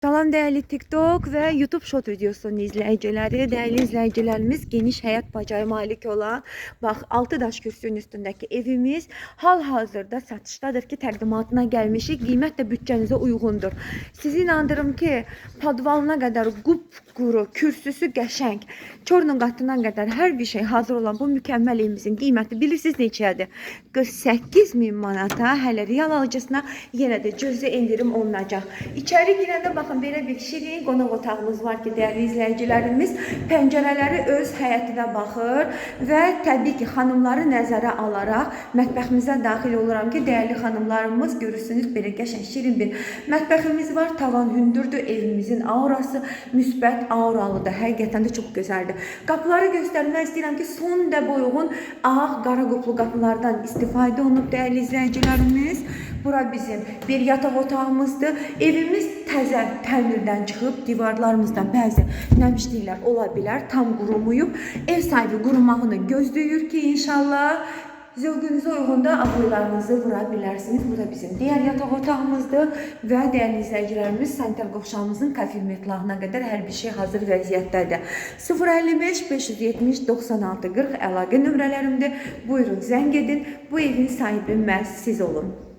Salam dəyərli TikTok və YouTube Short videosunun izləyiciləri, dəyərli izləyicilərimiz, geniş həyət bacaya malik olan, bax, 6 daş kürsünün üstündəki evimiz hal-hazırda satışdadır ki, təqdimatına gəlmişik. Qiymət də büdcənizə uyğundur. Sizi inandırım ki, podvalına qədər qupquru, kürsüsü qəşəng, çorunun qatına qədər hər bir şey hazır olan bu mükəmməl evimizin qiyməti bilirsiniz neçədir? 48 min manata hələ real alıcısına yenə də cüzi endirim olunacaq. İçəri girəndə baxın belə bir şirin qonaq otağımız var ki, dəyərli izləyicilərimiz pəncərələri öz həyətinə baxır və təbii ki, xanımları nəzərə alaraq mətbəximizə daxil oluram ki, dəyərli xanımlarımız görürsünüz belə qəşəng şirin bir mətbəximiz var. Tavan hündürdür, evimizin aurası müsbət auralıdır. Həqiqətən də çox gözəldir. Qapıları göstərmək istəyirəm ki, son dəbə uyğun ağ qara quplu qapılardan istifadə olunub dəyərli izləyicilərimiz. Bura bizim bir yataq otağımızdır. Evimiz təzə təmirdən çıxıb, divarlarımızda bəzi nəmişliklər ola bilər, tam qurumuyub. Ev sahibi qurumağını gözləyir ki, inşallah zövqünüzə uyğun da aboylarınızı vura bilərsiniz. Bu da bizim digər yataq otağımızdır və dəyərli izləyicilərimiz sanitar qovşağımızın kafel metlağına qədər hər bir şey hazır vəziyyətdədir. 055 570 96 40 əlaqə nömrələrimdir. Buyurun zəng edin. Bu evin sahibi məhz siz olun.